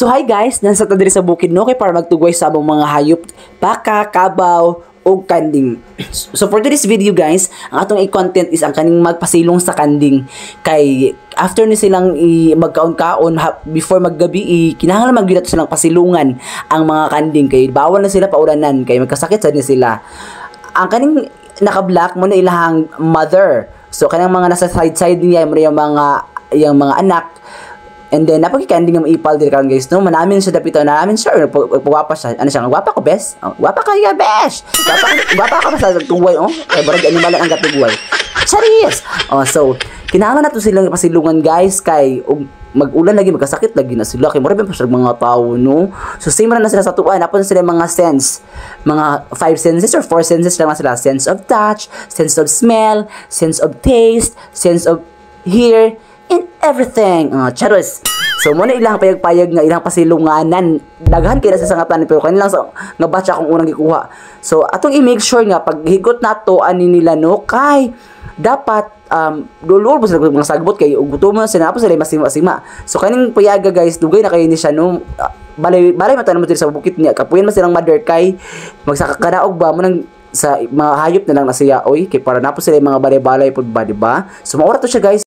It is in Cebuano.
So hi guys, nasa ta diri sa bukid, no, kay para magtugway sa among mga hayop, baka, kabaw, ug kanding. So for today's video guys, ang atong i-content is ang kaning magpasilong sa kanding kay after ni silang magkaon-kaon before maggabi i kinahanglan magyud silang pasilungan ang mga kanding kay bawal na sila paulanan kay magkasakit sad ni sila. Ang kaning naka-black mo na ilahang mother. So kanang mga nasa side-side niya mo na yung mga anak. And then, napagkikanding nga maipal diri karon guys, no? Manamin siya dapito, namin siya, or gwapa siya. Ano siya, gwapa ko, bes? Oh, gwapa ka, ya, bes! Gwapa, gwapa ka pa sa tugway, oh. Kaya barag animal ang gatugway. Charis! Oh, so, kinahanglan nato silang pasilungan guys, kay ug mag-ulan lagi, magkasakit lagi na sila kay mura ba pa mga tao, no? So same ra na sila sa tuan. Napon sila mga sense, mga five senses or four senses lang na sila: sense of touch, sense of smell, sense of taste, sense of hear and everything. Charos. So mo na ilang payag-payag nga ilang pasilunganan. Daghan kay na sa sangatan pero kanilang sa nga batch akong unang gikuha. So atong i-make sure nga pag higot nato ani nila, no, kay dapat dulol ba sila mga sagbot kay ug gutom na sila, sila masima-sima. So kaning payaga guys, dugay na kayo ni siya, no. Ah, balay balay man mo diri sa bukit niya. Kapuyan man silang mother kay magsakakadaog ba mo nang sa mga hayop na lang na siya, oy, kay para napo sila yung mga balay-balay pud ba, di ba? So maura to siya guys.